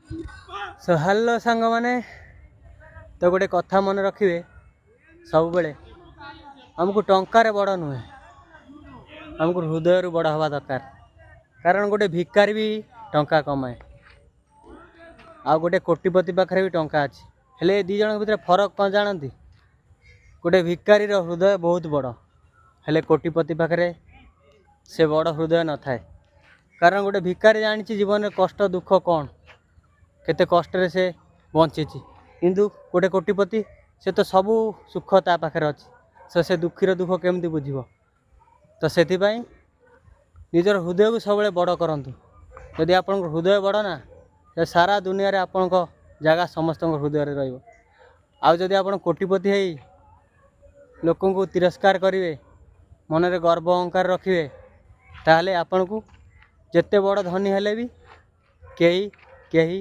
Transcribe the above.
Show hello ସାଙ୍ଗମାନେ, ତ ଗୋଟେ କଥା ମନେ ରଖିବେ ସବୁବେଳେ, ଆମକୁ ଟଙ୍କାରେ ବଡ଼ ନୁହେଁ, ଆମକୁ ହୃଦୟରୁ ବଡ଼ ହେବା ଦରକାର। କାରଣ ଗୋଟେ ଭିକାରୀ ବି ଟଙ୍କା କମାଏ ଆଉ ଗୋଟେ କୋଟିପତି ପାଖରେ ବି ଟଙ୍କା ଅଛି, ହେଲେ ଏ ଦୁଇ ଜଣଙ୍କ ଭିତରେ ଫରକ କ'ଣ ଜାଣନ୍ତି? ଗୋଟେ ଭିକାରୀର ହୃଦୟ ବହୁତ ବଡ଼, ହେଲେ କୋଟିପତି ପାଖରେ ସେ ବଡ଼ ହୃଦୟ ନଥାଏ। କାରଣ ଗୋଟେ ଭିକାରୀ ଜାଣିଛି ଜୀବନରେ କଷ୍ଟ ଦୁଃଖ କ'ଣ, କେତେ କଷ୍ଟରେ ସେ ବଞ୍ଚିଛି, କିନ୍ତୁ ଗୋଟେ କୋଟିପତି ସେ ତ ସବୁ ସୁଖ ତା ପାଖରେ ଅଛି, ସେ ଦୁଃଖୀର ଦୁଃଖ କେମିତି ବୁଝିବ? ତ ସେଥିପାଇଁ ନିଜର ହୃଦୟକୁ ସବୁବେଳେ ବଡ଼ କରନ୍ତୁ। ଯଦି ଆପଣଙ୍କ ହୃଦୟ ବଡ଼ ନା, ସାରା ଦୁନିଆରେ ଆପଣଙ୍କ ଜାଗା ସମସ୍ତଙ୍କ ହୃଦୟରେ ରହିବ। ଆଉ ଯଦି ଆପଣ କୋଟିପତି ହେଇ ଲୋକଙ୍କୁ ତିରସ୍କାର କରିବେ, ମନରେ ଗର୍ବ ଅହଙ୍କାର ରଖିବେ, ତାହେଲେ ଆପଣଙ୍କୁ ଯେତେ ବଡ଼ ଧନୀ ହେଲେ ବି କେହି କେହି